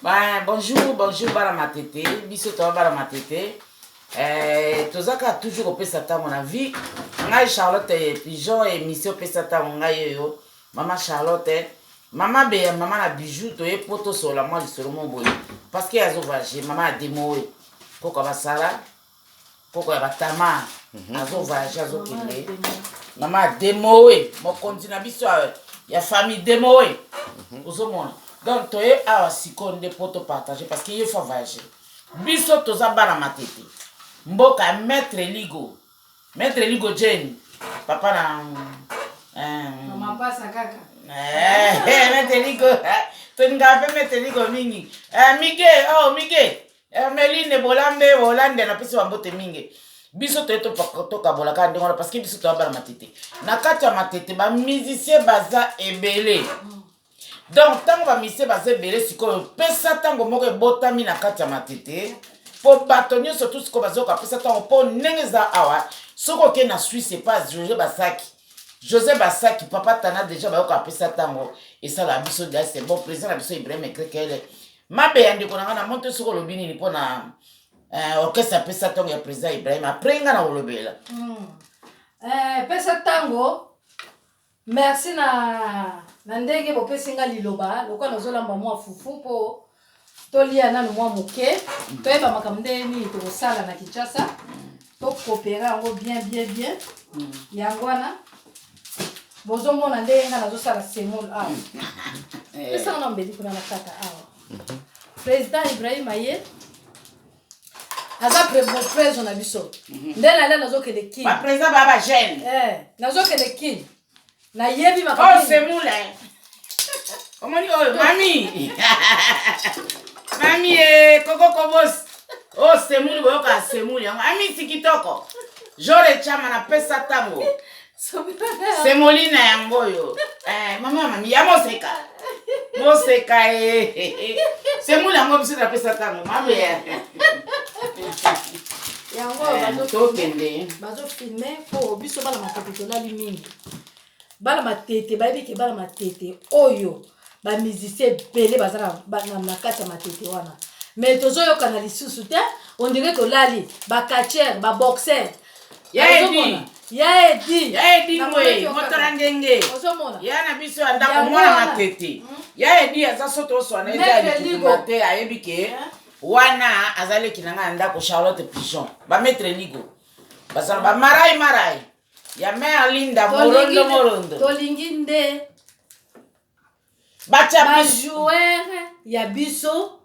Ba, bonjour, bonjour bana Matete, biso toza bana Matete. Eh, toza kaka toujours kopesa ntango na vie. Ngai Charlotte Pigeon, émission pesa ntango ngai oyo. Mama Charlotte, mama Beya, mama na bijou, toye po tosola mwa lisolo mo boye. Parce que azo voyager, mama ya demo oyo. Koko basala, koko ya batama, azo voyager, azokende. Mama ya demo oyo, mokonzi na biso ya famille demo oyo. Ozomona. Donc toye awa sikoyo nde po topartage parce que ye faut voyager. Biso toza bana Matete. Mboka ya Maître Ligo. Maître Ligo Jane, papa na Mama pasa kaka. Maître Ligo, tolingaka mpe Maître Ligo mingi. Mige, oh Mige, Hermeline Bolambe, Bolande napesi bambote mingi. Biso toye tokabolaka ndenge wana parce que biso toza bana Matete. Na kati ya Matete bamusicien baza ebele. Donc ntango bamusicien baza ebele sikoyo, pesa ntango moko ebotami na kati ya Matete mpo bato nyonso tu sikoyo bazoka pesa ntango, mpo ndenge eza awa, soki okei na Suisse epa José Basaki, José Basaki papa tana déjà bayoka pesa ntango esalaka biso dia. C'est bon, président na biso Ibrahim Ekrekele mabe ya ndeko na ngai na monte. Soki olobi nini mpona orchestre apesa ntango ya président Ibrahim, après nga na kolobela. Pesa ntango, merci na ndenge bopesi nga liloba. Lokola nazolamba mwa fufu mpo tolia nanu mwa moke, toyeba makambo ndenge nini tokosala na Kinshasa, tokopera yango bien bien bien. Yango wana bozomona ndenge nga nazosala semoule awa. Pesanga na mbeli kuna na kata awa. Président Ibrahim aye, aza preso na biso nde nale nazokende Kini. Baprésident baa bajeune. Nazokende Kini, nayebi oyo makambo. Semoule omoni oyo, mami, mami e koko kobos oyo semoule, boyoka semoule yango amisi kitoko. Jore Chama napesa ntango semolina yango oyo. Mama, mami ya moseka, moseka e semoule yango biso napesa ntango mami. Yango oyo. Tokende. Bazofilme mpo biso bana Matete tolali mingi. Bana Matete bayebi ke bana Matete oyo bamusicien ebele baza na kati ya Matete wana, mais tozoyokana lisusu te, on dirait tolali. Bacatcheur, baboxer. Ya Edi. Ya Edi. Ya Edi ngwe moto na ngenge. Ozomona. Ya na biso ya ndako. Yango mwana wana. Matete ya Edi aza so toswana eza ya Maître likukuma Ligo. te. Ayebi ke wana aza leki na ngai ya ndako Charlotte Pigeon. Bamaître Ligo bazala bamarai marai ya mare Linda morondo morondo. Tolingi nde batya biso bajoueur ya biso,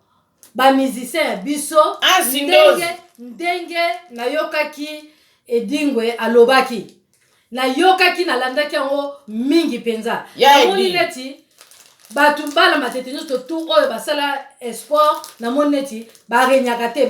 bamusicien ya biso. Ansindozi. Ndenge nayokaki Edingwe alobaki, nayokaki, nalandaki yango mingi mpenza. Ya Namoni Edi. neti bato bana Matete nyonso tu oyo basala sport, namoni neti barenyaka te.